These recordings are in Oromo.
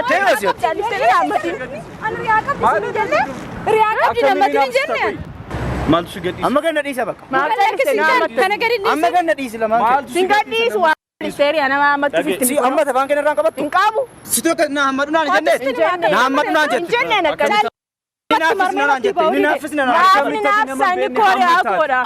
Deema asii ati. Ani riyaa qabdi sin jenne. Riyaa qabdi namatti hin jenne. Maaltu si gadhiisa? Amma ganna dhiisa bakka. Maal Kana gadi hin Amma ganna dhiisi lamaan kee. Maaltu si Sin gadhiisu waan seeriyaa nama ammatti Dhagee. sitti Si amma tafaan kenna irraan qabattu. hin qabu. Si tokko na hammadhu naan jenne. Na hammadhu naan Hin jette. jenneen akkana. Ni naaffisna naan jette. Ni naaffisna naan jette. Naafni naafsa inni kooriyaa koodha.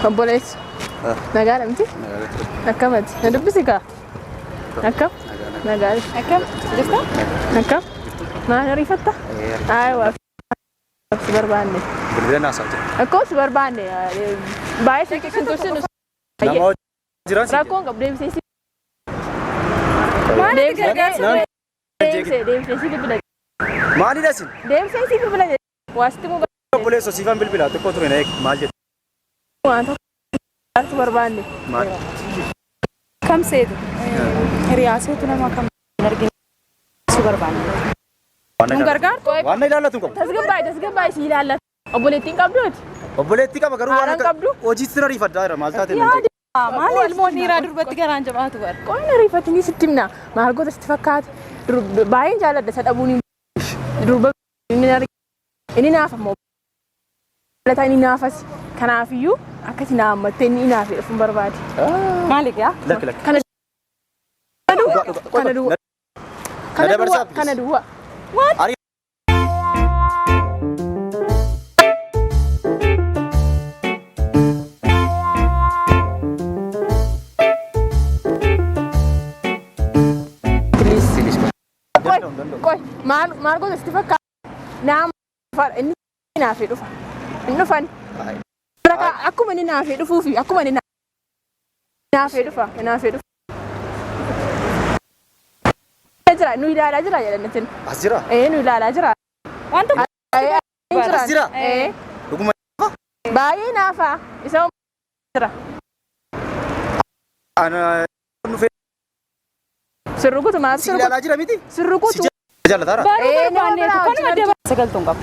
Obboleessi. Nagaa dha miti? Akkamati? Na dubbisi kaa? Akkam? Nagaa. Akkam jirta? Akkam? Maal ariifatta? Ayiwa. Si barbaanne. Bilbila naasaa jira. Akkoo si barbaanne. Baay'ee si sin tursinu. Nama hojii jira si. Rakkoon qabu deebisee si. Maal gargaarsa? Deebisee deebisee si bilbila. Maalidha isin? Deebisee si bilbila. Waasitti muu Obboleessoo siifan bilbila xiqqoo ture na eegi maal jette? waan tokko gargaarsa barbaanne. Maal? Kam seetu? Hiriyaa seetu nama kam hin arginu si barbaanne. Waan Nu gargaartu? Waan na ilaallatu hin qabu. Tasgabbaa'e tasgabbaa'e si ilaallata. Obboleettiin qabduuti. Obboleettii qaba garuu waan Haadhaan akka qabdu? hojiitti na ariifadhaa jira maal taate nan jedhe. Maali ilmoon dhiiraa durbatti garaan jabaatu bara. Qoonni ariifatanii sitti himna. Maal goota sitti fakkaata? Baay'een jaalladha isa dhabuun hin durba inni arge inni naafa immoo jaallataa inni naafas. Kanaafiyyuu akkasi na hammattee inni naafe dhufuun barbaade. Maali gaa? Lakki lakki. Kana Dhugaa dhugaa. kana duwwa kana duwwa dabarsaa please. kana duwwa. Ari Please. Qoy qoy maal maal goota sitti fakkaata? Naama inni naafee dhufa. Hin dhufan. Akkuma inni naafee dhufuufi akkuma inni naafee dhufa naafee dhufa. Jira nu ilaalaa jira jedhan isin. As jira. Ee nu ilaalaa jira. Wanta Ee jira. As jira. Ee Dhuguma baay'ee naafa isa jira. ana dhufee Sirrukutu maaf si sirrukutu ilaalaa jira miti? Si sirrukutu. jaallataara? baruu Ee, nama barbaanneetu biraa kanuma wajjin daba sagaltuun qabu.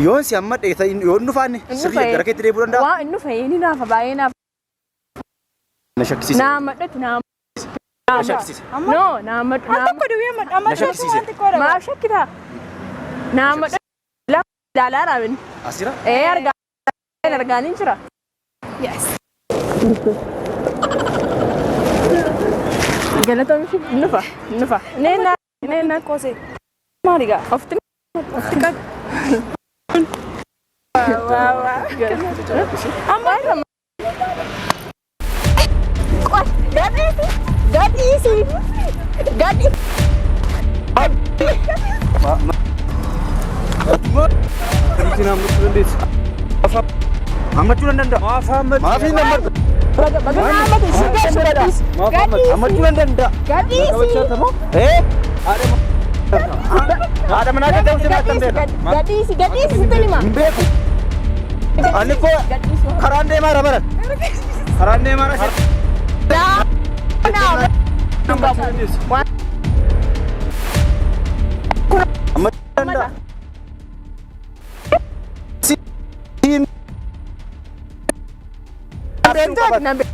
Yoon si amma dheeta yoon dhufaanne Inni sirrii dhufee. gara keetti deebi'uu danda'a? Waa inni dhufe inni naafa baay'ee naafa. Na shakkisiise. Naamadhatu Na shakkisiise. No naamadhu Al tokko duwwee amma Na shakkisiise. waan xiqqoodha. Maaf shakkitaa? Naamadhu lama ilaalaa raabin. As jira? Ee argaa argaanii jira. Yes. Galatoomii fi nufa nufa. Neenaa neenaa Qosee. Maali gaa? ofti ofti qabu. Amma Qoy gadhiisi gadhiisi gadhiisi. Hammachuu nan danda'a. Maaf hammatu? Maaf hin hammatu? Baga baga naamatu si geessu gadhiisi. Gadhiisi Hammachuu nan danda'a. gadhiisi. Eh? Haadha manaa keetti hojii maal beeka? Gadhiisi gadhiisi sitti hima. Hin beeku. Ani koo karaan deemaa jira baran. Karaan deemaa jira. Hammachuu danda'a. Siin Beektu na beeka.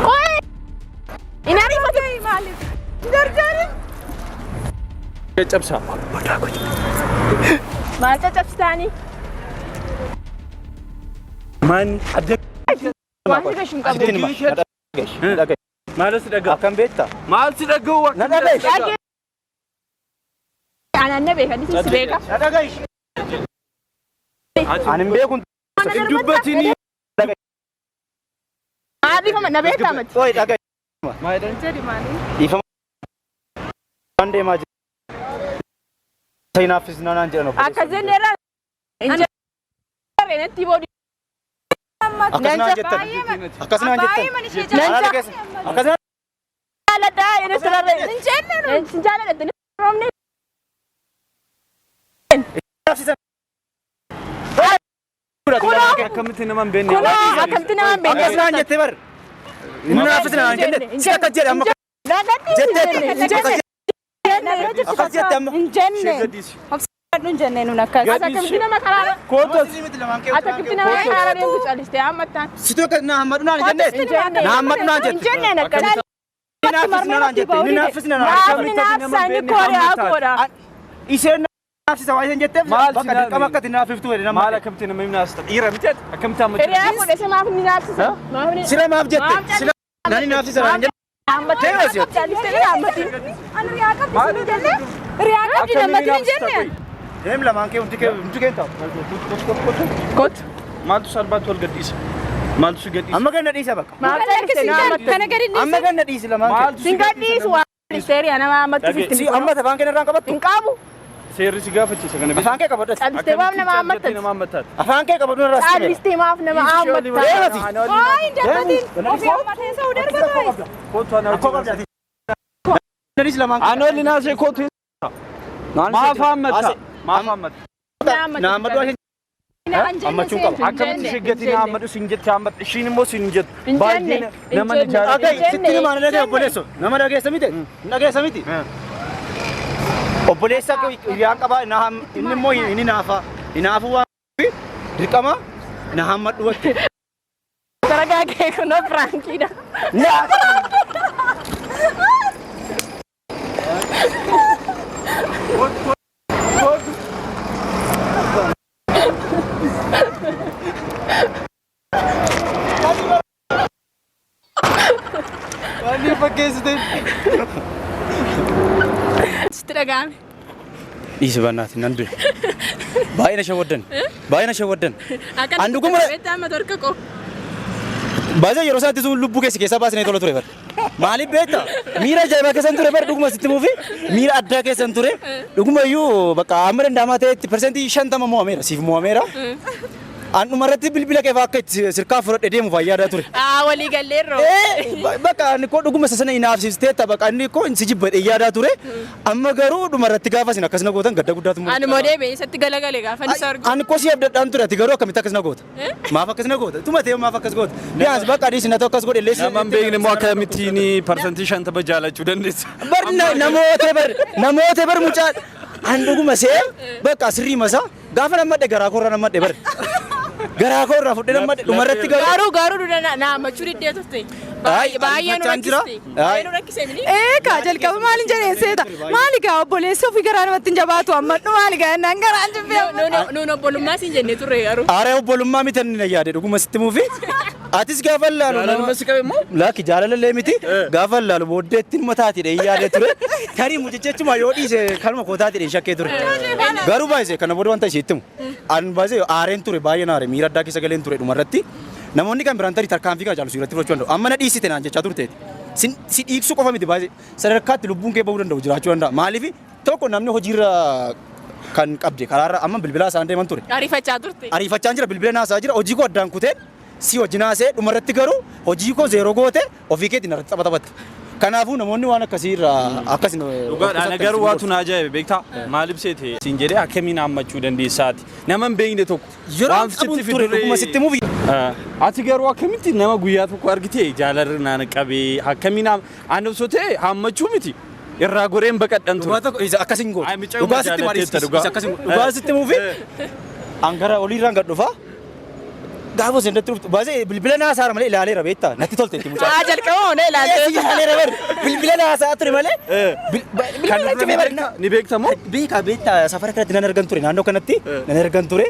Qoy hin ariifatu. Caccabsaa. Maal caccabsitaanii? Maanni adda Waan si gashu hin qabu. Sitti hima. Na dhaga'i. Na dhaga'i. maal si dhaga'a? Akkam beektaa? Maal si dhaga'u? Na dhaga'i. Anaan na beeka, inni si beeka. Na dhaga'i. Ani hin beeku. Hin dubbatini. Maaliifama na beektaa mati? Qoy dhaga'i. Maal jedhan? Jedhi maali? Dhiifama. Waan deemaa jira. Seenaafis naan jedhan obboleessa. Akkas jenneerraa hin jedhe natti boodi. Akkas naan jettan. Akkas naan jettan. Baay'ee mana ishee Haala keessa. Akkas naan Jaaladhaa inni sirarree. Hin jenne nu. Hin jaaladha inni roobni. Akkamitti nama hin beekne? Kunoo akkamitti nama hin beekne? Akkas naan jette bar. Inni naafis naan jenne. Si akkas jedhe amma. Jette. Akkas jette amma. Hin jenne. Gadhiisi. Obsadhu hin jenne nun akkas. Akkamitti nama karaara akkamitti nama karaara deemtu callistee hammattaan. Situ akka na hammadhu naan jenne. Na hammadhu naan Hin jette. jenneen akkas. Inni naafis naan jette. Inni naafis naan jette. Naafni naafsa inni kooriyaa koodha. Isheen naafsisa waa isheen jetteef Maal bakka si dirqama akka itti naafiftu jedhe nama. Maal akkamitti nama hin naasita? Dhiira miti ati? Akkamitti hammachuu Hiriyaa dandeessa? fuudhe maaf ni naafsisa? Maaf ni Sila maaf jette? Sila nani naafsisa naan jette. Deema si. callistee ni haammatiin. Ani riyaa qabdi sin hin jenne. Riyaa qabdi namatti hin jenne. Deem lamaan kee hundi kee ta'u. Kottu. Maaltu salphaatti wal gadhiisa? Maaltu si gadhiisa? Amma ganna dhiisa bakka. Maaf callistee na hammattan. Kana gadi Amma ganna dhiisi lamaan kee. Maaltu si Sin gadhiisa? gadhiisu waan callistee hiriyaa nama hammatti Dhage- Si amma afaan kee irraan qabattu. Hin qabu. Seerri si gaafachiisa kana Afaan kee qabadhu. Callistee maaf nama hammattan. Nama hammattaati. Afaan kee qabadhu irraa si Callistee maaf nama hammattan. Deema si. Waa hin darbatin. Ofii hammatee sa'u darbata. Kootu ana Akkoo qabdi ati. Ganna dhiisi lamaan kee. Anooli naasee kootu. Maaf hammatta? Maaf hammatta? Na hammadhu isheen hammachuu qaba. Akkamitti ishee gatii na hammadhu sin jette hammatta ishiin immoo sin hin jettu. Hin Baay'ee jenne, nama ni hin jenne. jaalladha. Agai sitti himaa na dhagaye obboleesso. Nama dhageessa miti. Dhageessa miti. Obboleessa hiriyaan qabaa inni immoo inni naafa. Hinaafuu waan dirqama na hammadhu watti. Taragaa kee kunoo piraankiidha. Waan fakkeessite. Sitti dhaga'ame. Dhiisi bannaati nan du'e. Baay'ee na shawwaddan. Baay'ee na shawwaddan. Akka An dhuguma- beektaa amma torka koo. Baay'ee yeroo isaatti sun lubbuu keessa keessaa baasnee tola ture bar. Maaliif beektaa? Miira ajaa'ibaa keessan ture bar dhuguma sitti muufi miira addaa keessan ture. Dhuguma iyyuu bakka amma danda'amaa ta'etti 50% mo'ameera siif mo'ameera. An dhuma irratti bilbila kee fa'aa akka itti sirkaa fudhadhe deemu fa'aa yaadaa ture. Aa walii galleerroo. Bakka inni koo dhuguma isa sana inaafsisteetta bakka inni koo si jibbadhe yaadaa ture. Amma garuu dhuma irratti gaafa isin akkas na gootan gadda guddaatu mul'ata. Ani immoo deebi'ee isatti galagale gaafa inni isa argu. Ani koo si abdadhaan ture ati garuu akkamitti akkas na goota? Maaf akkas na goota? Tuma ta'e maaf akkas goota? Dhiyaas bakka adiis na akkas godhe illee. Nama hin beekne immoo akkamittiin 50% jaalachuu dandeessa? Bar namoota bar namoota bar mucaa an dhuguma see bakka sirrii masaa gaafa nammadhe garaa koorraa nammadhe bar garaa koorraa fudhee nammadhe dhuma irratti garuu Garuu garuu dura na hammachuu diddee turte. Ay, Baay'ee nu ariifachaan jira. rakkiste. Baay'ee nu rakkise mini. Ee kaa jalqaba maalin jedheen seeta. Maali gaa obboleessa ofii garaa namatti hin jabaatu ammadhu maali gaa jennaan garaan jibbee. Nuun obbolummaa siin jennee turre garuu. Aaree obbolummaa miti inni na yaade dhuguma sitti muufi. Atis gaafa laalu Jaalaluma si qabe immoo? Lakki jaalalallee miti gaafa laalu booddeetti ilma taatidha hin yaade ture. Tarii mucichechuma yoo dhiise kanuma koo taatidha hin shakkee ture. Garuu baay'isee kana booda wanta isheetti himu. An baay'isee aareen ture baay'een aare miira addaa keessa galeen ture dhumarratti. Namoonni kan biraan tarii tarkaanfii kana caalu si irratti fudhachuu danda'u. Amma na dhiisite naan jechaa turteeti. Si dhiigsuu qofa miti baay'ee sadarkaatti lubbuun kee bahuu danda'u jiraachuu danda'a. Maaliif tokko namni hojiirra kan qabde karaarra amma bilbilaa isaan deeman ture. Ariifachaa turte. Ariifachaan jira bilbila naasaa jira hojii koo addaan kuteen si wajjin haasa'ee dhumarratti garuu hojii koo zeeroo goote ofii keetiin irratti tapha taphatte. Kanaafuu namoonni waan akkasii irraa akkas Dhugaadha ana garuu waatu na ajaa'ibe beektaa maaliif seete siin jedhee akkamiin hammachuu dandeessaati nama hin beekne tokko Yeroo waan qabuun sitti ture fiduree- dhuguma sitti mufi. Ati garuu akkamitti nama guyyaa tokko argite jaalarri naan qabee akkamiin ani osoo ta'e hammachuu miti irraa goreen baqadhan ture. Dhugaa tokko isa akkas hin gootu. Ay, mucayyoo Dhugaa sitti jaalatteetta, maal dhugaa. isa akkas hin gootu. Dhugaa sitti mufi. An gara oliirraan gad dhufaa. Gaafa isin irratti dhuftu baasee bilbila naasaara malee ilaaleera beektaa natti tolte itti mucaa. Aa jalqaba hona ilaalte. Ilaaleera bar bilbila naasaa ture malee. Kan Bilbila cufee bar. ni beekta moo? Beekaa beektaa safara kanatti nan argan ture naannoo kanatti nan argan ture.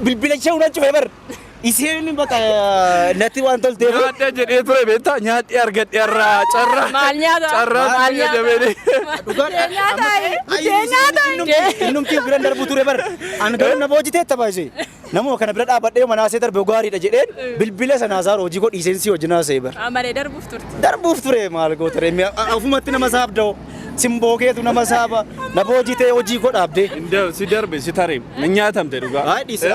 Bilbila ishee nan cufee bar. Isheen bakka natti waan tolteef. Nyaadhee jedhee ture beektaa nyaadhee argadhee irraa carraa. Maal nyaata? Carraa Maal nyaata? fayyadamee. Innumti bira darbu ture bar. An garuu na boojitee tapha ishee. Namuma kana bira dhaabadhee manaasee darbe gaariidha jedheen bilbila sana haasa'aa hojii koo dhiiseen si wajjin haasa'e bar. Malee darbuuf turte. Darbuuf ture maal goota ree ofumatti nama saabda'u. Simboo keetu nama saaba. Na boojitee hojii koo dhaabdee. Inda si darbe si taree na nyaatamte dhugaa. Hayi dhiise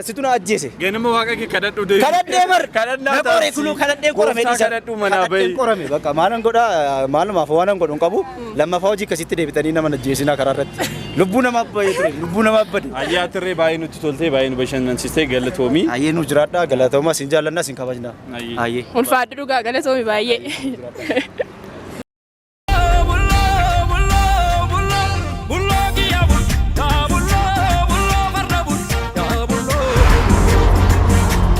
situ na ajjeese. Ganama waaqa kee kadhadhu deemi. Kadhadhee bar. Kadhannaa Na qoree kunuu kadhadhee qorame Gooftaa dhiisa. kadhadhu manaa Kadhadheen bahi. qorame bakka maalan godhaa maalumaaf waanan godhu hin qabu. Lammaffaa hojii akkasitti deebitanii nama na ajjeesinaa karaa irratti. Lubbuu nama bahee ture lubbuu nama bade. Ayyaa tirree baay'ee nutti toltee baay'ee nu bashannansiistee galatoomii. Ayyee nu jiraadhaa galatoomaa sin jaallannaa sin kabajnaa. Ayyee. Ayyee. Ulfaadhu dhugaa galatoomi baay'ee.